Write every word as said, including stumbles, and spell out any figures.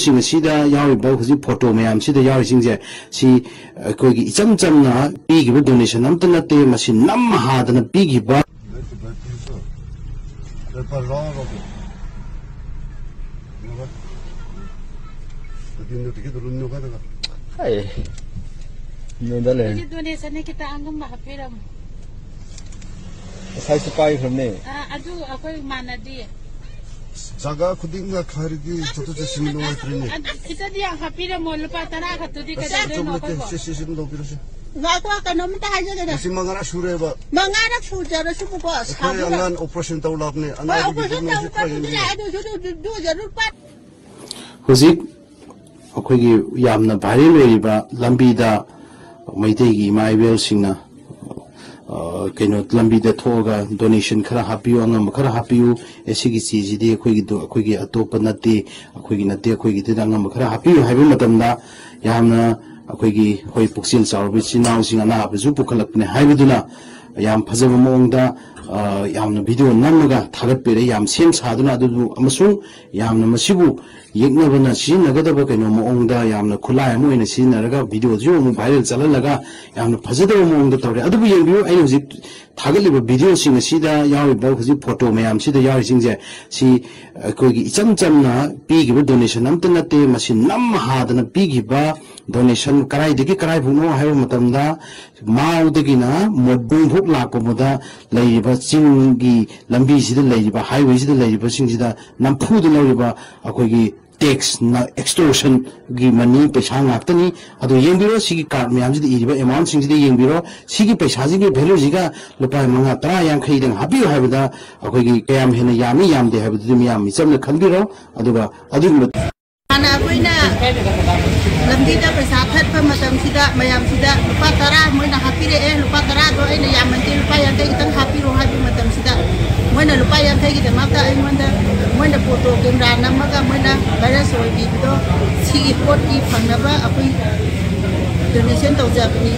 ꯁꯤꯡ ꯑꯁꯤꯗ ꯌꯥꯎꯔꯤꯕ ꯍꯧꯖꯤꯛ ꯐꯣꯇꯣ ꯃꯌꯥꯝꯁꯤꯗ ꯌꯥꯎꯔꯤꯁꯤꯡꯁꯦ, ꯁꯤ ꯑꯩꯈꯣꯏꯒꯤ ꯏꯆꯝ ꯆꯝꯅ ꯄꯤꯈꯤꯕ ꯗꯣꯅꯦꯁꯟ ꯑꯝꯇ ꯅꯠꯇꯦ, ꯃꯁꯤ ꯅꯝ ꯍꯥꯗꯅ ꯄꯤꯈꯤꯕ꯫ ꯍꯥꯏ꯫ ꯅꯣꯏꯗ ꯂꯩꯔꯦ꯫ ꯍꯧꯖꯤꯛ ꯗꯣꯅꯦꯁꯟꯅꯤ, ꯈꯤꯇꯪ ꯑꯉꯝꯕ ꯍꯥꯞꯄꯤꯔꯝꯃꯨ꯫ ꯉꯁꯥꯏꯁꯨ ꯄꯥꯏꯈ꯭ꯔꯕꯅꯦ꯫ ꯑ, ꯑꯗꯨ ꯑꯩꯈꯣꯏ ꯃꯥꯟꯅꯗꯦ꯫ ꯖꯒꯥ ꯈꯨꯗꯤꯡꯗ ꯈꯔꯗꯤ ꯆꯠꯊꯣꯛ ꯆꯠꯁꯤꯟ ꯅꯨꯡꯉꯥꯏꯇ꯭ꯔꯤꯅꯦ꯫ ꯑꯗꯨ ꯈꯤꯇꯗꯤ ꯌꯥꯝ ꯍꯥꯞꯄꯤꯔꯝꯃꯣ, ꯂꯨꯄꯥ ꯇꯔꯥ ꯈꯛꯇꯨꯗꯤ ꯑꯁ, ꯀꯩꯗꯧꯗꯣꯏꯅꯣ ꯆꯨꯝꯃꯦ, ꯑꯩꯈꯣꯏꯕꯣ? ꯁꯤ, ꯁꯤ, ꯁꯤ ꯑꯗꯨꯝ ꯂꯧꯕꯤꯔꯣꯁꯦ꯫ ꯉꯥꯏꯈꯣ, ꯀꯩꯅꯣꯝꯇ ꯍꯥꯏꯖꯒꯦꯅꯦ꯫ ꯂꯤꯁꯤꯡ ꯃꯉꯥꯔꯛ ꯁꯨꯔꯦꯕ꯫ ꯃꯉꯥꯔꯛ ꯁꯨꯖꯔꯁꯨꯕꯀꯣ, ꯑꯩꯈꯣꯏ ꯁꯥꯗꯨꯅ ꯑꯉꯥꯡ ꯑꯣꯄꯔꯦꯁꯟ ꯇꯧ ꯂꯥꯛꯄꯅꯦ, ꯍꯣꯏ, ꯑꯅꯥꯕꯒꯤ ꯑꯣꯄꯔꯦꯁꯟ ꯐꯤꯕꯝꯁꯨ ꯇꯧ ꯈꯔ ꯌꯦꯡꯕꯤꯌꯨ꯫ ꯆꯠꯄꯗꯨꯅꯦ, ꯑꯗꯨꯁꯨ ꯑꯗꯨ, ꯑꯗꯨ, ꯑꯗꯨ ꯑꯣꯏꯖꯔꯨ ꯂꯨꯄꯥ ꯍꯧꯖꯤꯛ ꯑꯩꯈꯣꯏꯒꯤ ꯌꯥꯝꯅ ꯚꯥꯏꯔꯦꯜ ꯑꯣꯏꯔꯤꯕ ꯂꯝꯕꯤꯗ ꯃꯩꯇꯩꯒꯤ ꯏꯃꯥ ꯏꯕꯦꯜꯁꯤꯡꯅ, ꯑ, ꯀꯩꯅꯣ, ꯂꯝꯕꯤꯗ ꯊꯣꯛꯑꯒ ꯗꯣꯅꯦꯁꯟ ꯈꯔ ꯍꯥꯞꯄꯤꯌꯨ, ꯑꯉꯝꯕ ꯈꯔ ꯍꯥꯞꯄꯤꯌꯨ, ꯑꯦ, ꯁꯤꯒꯤ ꯆꯦꯁꯤꯗꯤ ꯑꯩꯈꯣꯏꯒꯤꯗꯣ, ꯑꯩꯈꯣꯏꯒꯤ ꯑꯇꯣꯞꯄ ꯅꯠꯇꯦ, ꯑꯩꯈꯣꯏꯒꯤ ꯅꯠꯇꯦ, ꯑꯩꯈꯣꯏꯒꯤꯗꯨꯗ ꯑꯉꯝꯕ ꯈꯔ ꯍꯥꯞꯄꯤꯌꯨ ꯍꯥꯏꯕ ꯃꯇꯝꯗ, ꯌꯥꯝꯅ ꯑꯩꯈꯣꯏꯒꯤ, ꯑꯩꯈꯣꯏ ꯄꯨꯛꯆꯦꯜ ꯆꯥꯎꯔꯕ ꯏꯆꯤꯟ ꯏꯅꯥꯎꯁꯤꯡ ꯑꯅꯥꯕꯁꯨ ꯄꯨꯈꯠꯂꯛꯄꯅꯦ ꯍꯥꯏꯕꯗꯨꯅ, ꯌꯥꯝ ꯐꯖꯕ ꯃꯑꯣꯡꯗ, ꯑ, ꯌꯥꯝꯅ ꯚꯤꯗꯤꯑꯣ ꯅꯝꯃꯒ ꯊꯥꯒꯠꯄꯤꯔꯦ, ꯌꯥꯝ ꯁꯦꯝ ꯁꯥꯗꯨꯅ꯫ ꯑꯗꯨꯕꯨ ꯑꯃꯁꯨꯡ ꯌꯥꯝꯅ ꯃꯁꯤꯕꯨ ꯌꯦꯛꯅꯕꯅ ꯁꯤꯖꯤꯟꯅꯒꯗꯕ ꯀꯩꯅꯣ ꯃꯑꯣꯡꯗ ꯌꯥꯝꯅ ꯈꯨꯠꯂꯥꯏ ꯑꯃ ꯑꯣꯏꯅ ꯁꯤꯖꯤꯟꯅꯔꯒ ꯚꯤꯗꯤꯑꯣꯁꯨ ꯑꯃꯨꯛ ꯚꯥꯏꯔꯦꯜ ꯆꯠꯍꯜꯂꯒ ꯌꯥꯝꯅ ꯐꯖꯗꯕ ꯃꯑꯣꯡꯗ ꯇꯧꯔꯦ꯫ ꯑꯗꯨꯕꯨ ꯌꯦꯡꯕꯤꯌꯨ, ꯑꯩꯅ ꯍꯧꯖꯤꯛ ꯊꯥꯒꯠꯂꯤꯕ ꯚꯤꯗꯤꯑꯣꯁꯤꯡ ꯑꯁꯤꯗ ꯌꯥꯎꯔꯤꯕ ꯍꯧꯖꯤꯛ ꯐꯣꯇꯣ ꯃꯌꯥꯝꯁꯤꯗ ꯌꯥꯎꯔꯤꯁꯤꯡꯁꯦ, ꯁꯤ ꯑꯩꯈꯣꯏꯒꯤ ꯏꯆꯝ ꯆꯝꯅ ꯄꯤꯈꯤꯕ ꯗꯣꯅꯦꯁꯟ ꯑꯝꯇ ꯅꯠꯇꯦ, ꯃꯁꯤ ꯅꯝ ꯍꯥꯗꯅ ꯄꯤꯈꯤꯕ ꯗꯣꯅꯦꯁꯟ ꯀꯗꯥꯏꯗꯒꯤ ꯀꯗꯥꯏꯐꯥꯎꯅꯣ ꯍꯥꯏꯕ ꯃꯇꯝꯗ, ꯃꯥꯎꯗꯒꯤꯅ ꯃꯣꯠꯕꯨꯡꯐꯥꯎ ꯂꯥꯛꯄ ꯐꯥꯎꯗ ꯂꯩꯔꯤꯕ ꯆꯤꯡꯒꯤ ꯂꯝꯕꯤꯁꯤꯗ ꯂꯩꯔꯤꯕ, ꯍꯥꯏꯋꯦꯁꯤꯗ ꯂꯩꯔꯤꯕꯁꯤꯡꯁꯤꯗ ꯅꯝꯐꯨꯗ ꯂꯧꯔꯤꯕ ꯑꯩꯈꯣꯏꯒꯤ ꯇꯦꯛꯁ, ꯑꯦꯛꯁꯇꯣꯔꯁꯟꯒꯤ ꯃꯅꯤ, ꯄꯩꯁꯥ ꯉꯥꯛꯇꯅꯤ꯫ ꯑꯗꯣ ꯌꯦꯡꯕꯤꯔꯣ, ꯁꯤꯒꯤ ꯀꯥꯔꯠ ꯃꯌꯥꯝꯁꯤꯗ ꯏꯔꯤꯕ ꯑꯦꯃꯥꯎꯟꯁꯤꯡꯁꯤꯗ ꯌꯦꯡꯕꯤꯔꯣ꯫ ꯁꯤꯒꯤ ꯄꯩꯁꯥꯁꯤꯒꯤ ꯚꯦꯂꯨꯁꯤꯒ ꯂꯨꯄꯥ ꯃꯉꯥ, ꯇꯔꯥ, ꯌꯥꯡꯈꯩꯗꯪ ꯍꯥꯞꯄꯤꯌꯨ ꯍꯥꯏꯕꯗ ꯑꯩꯈꯣꯏꯒꯤ ꯀꯌꯥꯝ ꯍꯦꯟꯅ ꯌꯥꯝꯃꯤ ꯌꯥꯝꯗꯦ ꯍꯥꯏꯕꯗꯨꯗꯤ ꯃꯤꯌꯥꯝ ꯃꯤꯆꯝꯅ ꯈꯟꯕꯤꯔꯣ꯫ ꯑꯗꯨꯒ ꯑꯗꯨꯒꯤ ꯃꯇꯨꯡ ꯍꯥꯟꯅ ꯑꯩꯈꯣꯏꯅ ꯂꯝꯕꯤꯗ ꯄꯩꯁꯥ ꯊꯠꯄ ꯃꯇꯝꯁꯤꯗ ꯃꯌꯥꯝꯁꯤꯗ ꯂꯨꯄꯥ ꯇꯔꯥ ꯃꯣꯏꯅ ꯍꯥꯞꯄꯤꯔꯛꯑꯦ, ꯂꯨꯄꯥ ꯇꯔꯥꯗꯣ ꯑꯩꯅ ꯌꯥꯝꯃꯟꯗꯦ, ꯂꯨꯄꯥ ꯌꯥꯡꯈꯩ ꯈꯤꯇꯪ ꯍꯥꯞꯄꯤꯔꯣ ꯍꯥꯏꯕ ꯃꯇꯝꯁꯤꯗ ꯃꯣꯏꯅ ꯂꯨꯄꯥ ꯌꯥꯡꯈꯩꯒꯤꯗꯃꯛꯇ ꯑꯩꯉꯣꯟꯗ ꯃꯣꯏꯅ ꯐꯣꯇꯣ ꯀꯦꯃꯦꯔꯥ ꯅꯝꯃꯒ ꯃꯣꯏꯅ ꯚꯥꯏꯔꯁ ꯑꯣꯏꯕꯤꯕꯗꯣ, ꯁꯤꯒꯤ ꯄꯣꯠꯀꯤ ꯐꯪꯅꯕ ꯑꯩꯈꯣꯏ ꯗꯣꯅꯦꯁꯟ ꯇꯧꯖꯕꯅꯤ꯫